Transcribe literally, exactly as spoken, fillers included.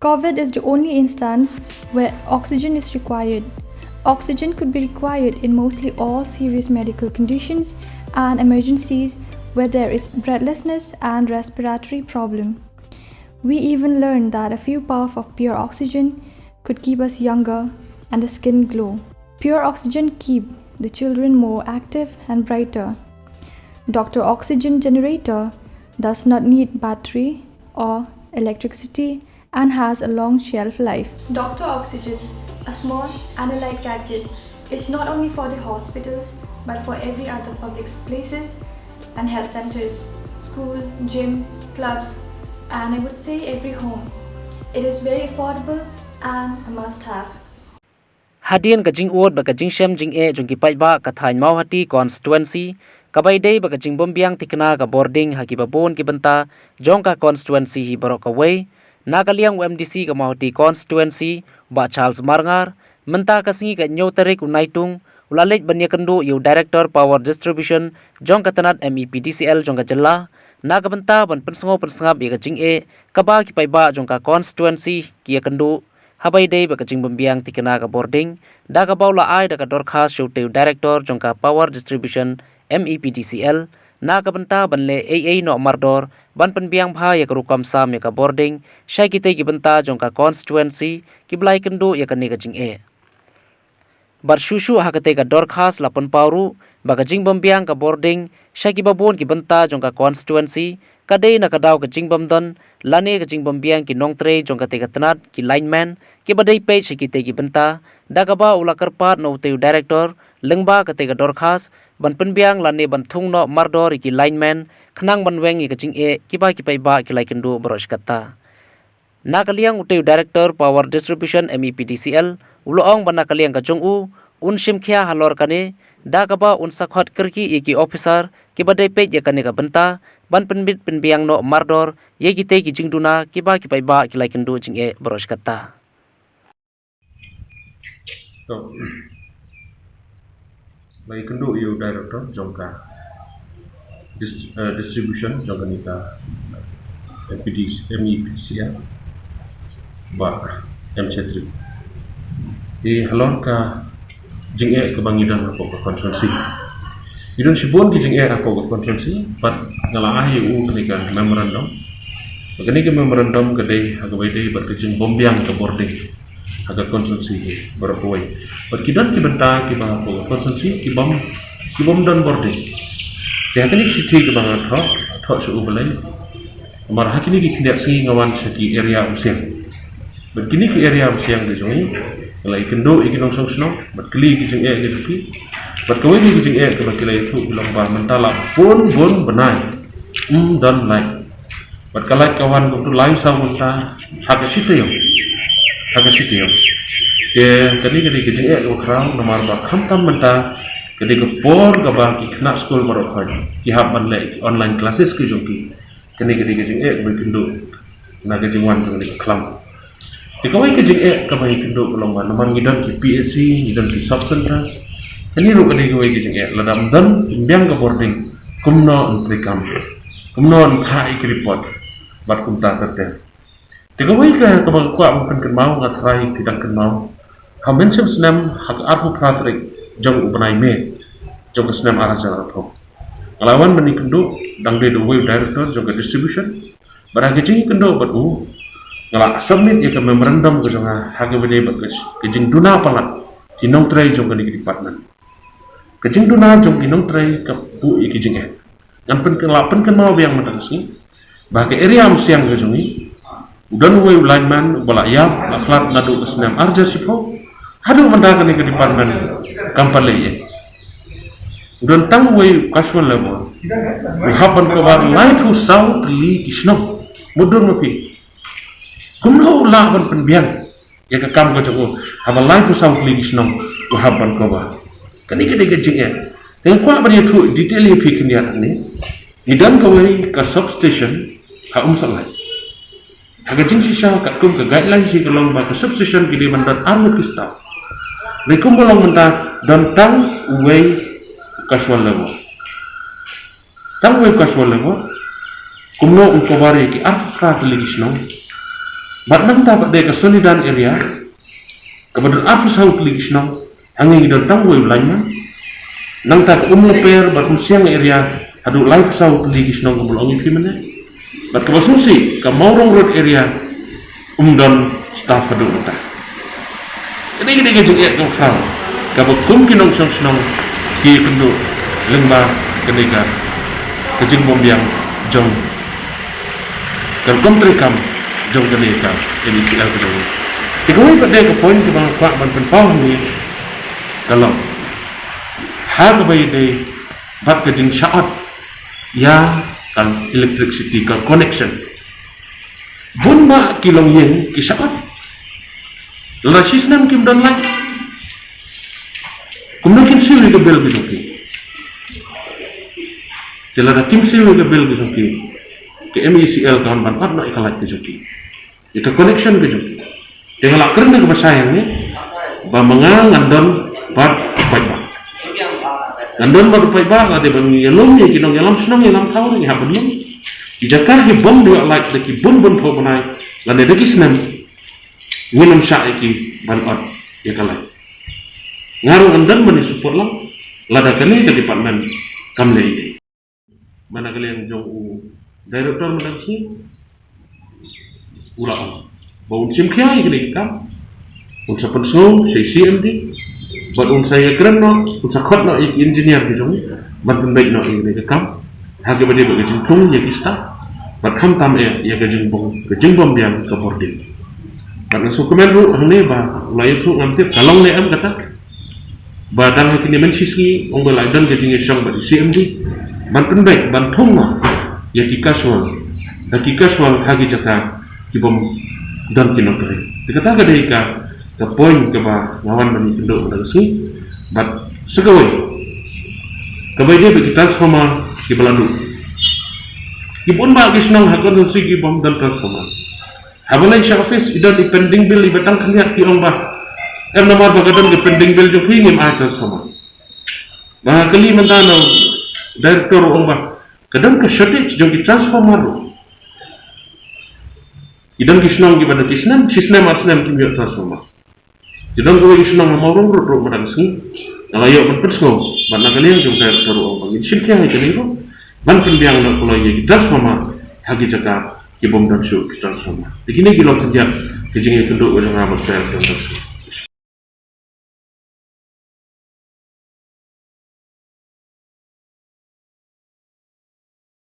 COVID is the only instance where oxygen is required. Oxygen could be required in mostly all serious medical conditions and emergencies where there is breathlessness and respiratory problem. We even learned that a few puff of pure oxygen could keep us younger and the skin glow. Pure oxygen keep the children more active and brighter. Doctor oxygen generator does not need battery or electricity and has a long shelf life. Doctor oxygen, a small and a light gadget, is not only for the hospitals but for every other public places and health centers, school, gym, clubs, and I would say every home. It is very affordable and a must have. Hadien ka jingud bad ka jingshem jingeh jong ki paidbah ka thaiñ Mawhati constituency, ka bai dei bad ka jingbymbiang thikna ka bording ha kiba bun ki bynta jong ka constituency hi baroh kawei, na ka liang u MDC ka Mawhati constituency, Bah Charles Marngar, mynta ka sngi ka hynñiew tarik u Naitung, u la leit ban ïakynduh ïa u Director Power Distribution jong ka tnat MEPDCL jong ka jylla, na ka bynta ban pynsngew pynsngap ïa ka jingeh kaba ki paidbah jong ka constituency ki ïakynduh, ha bai dei bad ka jingbymbiang thikna ka bording, da kaba u la ai da ka dorkhas sha utei u Director jong ka Power Distribution MEPDCL, na ka bynta ban leh ei ei noh mardor ban pynbiang bha ïa ka rukom sam ïa ka bording sha kitei ki bynta jong ka constituency kiba la ïakynduh ïa kane ka jingeh. Bad shuh shuh ha katei ka dorkhas la pynpaw ruh ba ka jingbymbiang ka bording sha kiba bun ki bynta jong ka constituency ka dei na ka daw ka jingbymdon lane ka jingbymbiang ki nongtrei jong katei ka tnat, ki lineman, kiba dei peit sha kitei ki bynta, da kaba u la kyrpad na utei u Director lyngba katei ka dorkhas ban pynbiang lane ban thung noh mardor ïa ki lineman khnang ban weng ïa ka jingeh kiba ki paidbah ki la ïakynduh baroh shi katta. Na ka liang utei u Director Power Distribution MEPDCL u la ong ba na ka liang ka jong u un shim khia halor kane, da kaba un sa khot kyrkieh ïa ki officer kiba dei peit ïa kane ka bynta ban pynbit pynbiang noh mardor ïa kitei ki jingduna kiba ki paidbah ki la ïakynduh jingeh baroh shi katta. To, ba ïakynduh ïa u Director jong ka dis- eh, distribution jong kane ka MPD, MEPDCL, Bah M Chetri. Te halor ka jingeh kaba ngi don hapoh ka constituency, ngi don shibun ki jingeh hapoh ka constituency, bad nga la ai ïa u kane ka memorandum. Bad kane ka memorandum ka dei ha kaba ïadei bad ka jingbymbiang ka bording ha ka constituency hi baroh kawei. Bad ki don ki bynta kiba hapoh ka constituency ki bym, ki bym don bording. Te ha kane ka shithi kaba nga thoh, thoh sha u balei, namar ha kine ki khyndiat sngi nga wan sha ki area Umsiang. Bad kine ki area Umsiang ki jong ngi, nga la ïakynduh ïa ki nongshong shnong bad kylli ki jingeh ki jong ki. Bad kawei ka jingeh kaba ki la ïathuh ki long ba mynta la bun bun bnai ym don light. Bad ka light ka wan kumto lai saw ngunta ha ka shi taïew, ha ka shi taïew. Te kane ka dei ka jingeh kaba khraw namar ba khamtam mynta ka dei ka por kaba ki khynnah skul baroh khoit ki hap ban leh online classes ki jong ki. Kane ka dei ka jingeh kaba ïakynduh na ka jingwan jong kane ka khlam. Te kawei ka jingeh kaba ïakynduh ka long ba namar ngi don ki PHC, ngi don ki sub centers. Kane ruh ka dei kawei ka jingeh, lada ym don pynbiang ka bording, kumno yn treikam, kumno yn phah ïa ki report bad kumta ter ter. Te kawei ka kaba nga kwah ban pynkynmaw, nga tharai phi dang kynmaw, ha u mynshem snem ha ka arphew phra tarik jong u bnai May jong ka snem ar hajar arphew, nga la wan ban ïakynduh, dang dei da uwei u director jong ka distribution. Bad ha ka jingïakynduh bad u, nga la submit ïa ka memorandum ka jong nga ha kaba ïadei bad ka jingduna palat ki nongtrei jong kane ka department. Ka jingduna jong ki nongtrei ka buh ïa ki jingeh. Ngan pynkylla, pynkynmaw biang mynta ka sngi ba ha ka area Umsiang ka jong ngi, u don uwei u lineman uba la ïap, la khlad naduh ka snem ar hajar shiphew haduh mynta, kane ka department kam pat leh ei ei. U don tang uwei u casual labour, u hap ban cover laiphew saw tylli ki shnong. Mutdur ma phi, kumno u lah ban pynbiang ïa ka kam ka jong u haba laiphew saw tylli ki shnong u hap ban cover? Kane ka dei ka jingeh. Te nga kwah ban ïathuh detail ïa phi khyndiat hangne. Ngi don kawei ka substation ha Umsohlait. Ha ka jingshisha katkum ka guideline shi ka long ba ka substation ki dei ban don ar ngut ki staff. Hynrei kumba long mynta don tang uwei u casual labour. Tang uwei u casual labour, kumno un cover ïa ki arphew phra tylli ki shnong? Bad nangta pat de ka Sonidan area, kaba don arphew saw tylli ki shnong, hangne ngi don tang wei u lineman. Nangta ka Umlaper bad Umsiang area, haduh laiphew saw tylli ki shnong kaba long ïa phi mynne. Bad kaba sngewsih, ka Mawrong Road area, um don staff haduh mynta. Kane ka dei ka jingeh jong ka, kaba kum ki nongshong shnong ki kynduh lyngba kane ka, ka jingbymbiang jong ka rukom treikam jong kane ka M E C L ka jong ngi. Te kawei pat de ka point kaba nga kwah ban pynpaw hangne ka long ha kaba ïadei bad ka jingshah ot ïa ka electricity, ka connection. Bun bah ki longïing ki shah ot. Lada shisnem kim don light, kumno kin siew ïa ka bill ka jong ki? Te lada kim siew ïa ka bill ka jong ki, ka M E C L kan ban ot noh ïa ka light ka jong ki, ïa ka connection ka jong ki. Te nga la kren da kaba shai hangne ba ma nga ngan don bad u paidbah. Ngan don bad u paidbah, lada ban ïalum ïa ki nongïalam shnong ïalam thaw, ngi hap ban lum. Ki jaka ki bym ïoh light da ki bun bun phew bnai lane da ki snem, ngin ym shah ïa ki ban ot ïa ka light. Nga ruh ngan don ban ïa support lang lada kane ka department kam leh ei ei. Ba na ka liang jong u director mynta ka sngi u la ong ba un shim khia ïa kane ka kam, un sa pynsngew sha i C M D, bad un sa ïakren noh, un sa khot noh ïa ki engineer ki jong ngi ban pynbeit noh ïa kane ka kam ha kaba ïadei bad ka jingthung ïa ki staff, bad khamtam eh ïa ka jingbym, ka jingbymbiang ka bording. Bad nga sngewkmen ruh hangne ba u la ïathuh, ngam tip ka long ne em kata, ba dang ha kine mynshisngi ong ba la don ka jingïashong bad i C M D ban pynbeit, ban thung noh ïa ki casual, da ki casual ha ki jaka ki bym don ki nongtrei. Te kata ka dei ka, ka point kaba nga wan ban ïakynduh mynta ka sngi. Bad sa kawei, kaba ïadei bad ki transformer kiba la duh, ki bun bah ki shnong ha constituency ki bym don transformer. Haba leit sha office, i don i pending bill iba tang khyndiat, ki ong ba, em, namar ba ka don ka pending bill jong phi ngim ai transformer. Ba kylli mynta na u director, u ong ba ka don ka shortage jong ki transformer ruh. I don ki shnong kiba don ki snem, shi snem ar snem kim ïoh transformer. Ki don kawei ki shnong ha Mawrong Road ruh mynta ka sngi, nga la ïoh ban pynsngew bad na ka liang jong u director ruh, u ong ba ngin shim khia ïa kane ruh ban pynbiang noh kloi ïa ki transformer ha ki jaka ki bym don shuh ki transformer. Te kine ki long khyndiat ki jingïakynduh ka jong nga bad u director.